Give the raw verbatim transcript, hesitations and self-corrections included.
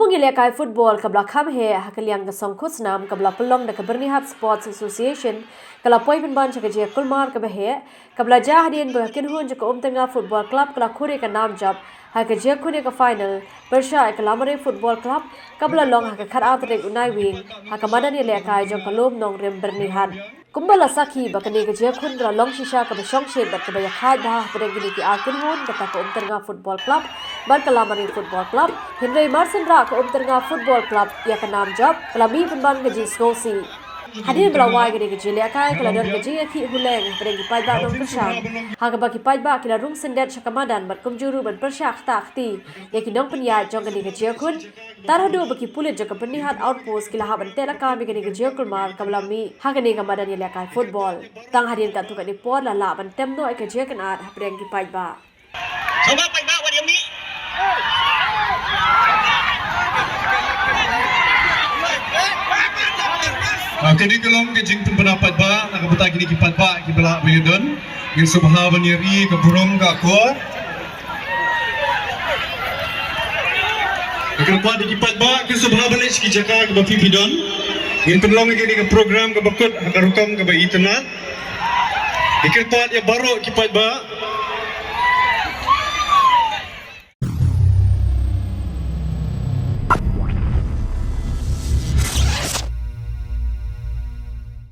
Ka ïalehkai football kaba la kham heh ha ka liang ka song khusnam kaba la pynlong da ka Byrnihat Sports Association ka la poi pynban sha ka jingkulmar kaba heh kaba la jia hadien ba ka kynhun jong ka Umtyrnga Football Club ka la khur ïa ka nam jop ha ka jingkhun ïa ka final pyrshah ïa ka Lamare Football Club kaba la long ha ka khatar tarik u Naiwieng ha ka madan ïalehkai jong ka Lum Nongrim Byrnihat. Kumba la sakhi ba kane ka jingkhun ka la long shisha kaba shongshit bad kaba ïakhaid bha hapdeng kine ki ar kynhun kata ka Umtyrnga Football Club bad ka Lamare Football Club. Hynrei marsynrah ka Umtyrnga Football Club ïa ka nam jop ka la mih pynban ka jingsngewsih. Hadien ba la wai kane ka jingïalehkai ka la don ka jingïakhih huleng hapdeng ki paidbah nongkyrshan ha kaba ki paidbah ki la rung syndet sha ka madan bad kumjuh ruh ban pyrshah ktah kti ïa ki nongpynïaid jong kane ka jingkhun. Tar haduh ba ki pulit jong ka Byrnihat Outpost ki la hap ban teh lakam ïa kane ka jingkulmar kaba la mih ha kane ka madan ïalehkai football. Tang hadien katto katne por la lah ban tem noh ïa ka jingkynad hapdeng ki paidbah. Sngewbha paidbah wat ïa mih. Ah, kane ka long ka jingpynbna paidbah na ka bynta kine ki paidbah kiba lah ba ïadon. Ngin sngewbha ban ïa ri ka burom ka akor. Ka kyrpad ïa ki paidbah ki sngewbha ban leit sha ki jaka kaba phi phi don. Ngin pynlong ïa kane ka program kaba kut ha ka rukom kaba itynnad. Ka kyrpad ïa baroh ki paidbah.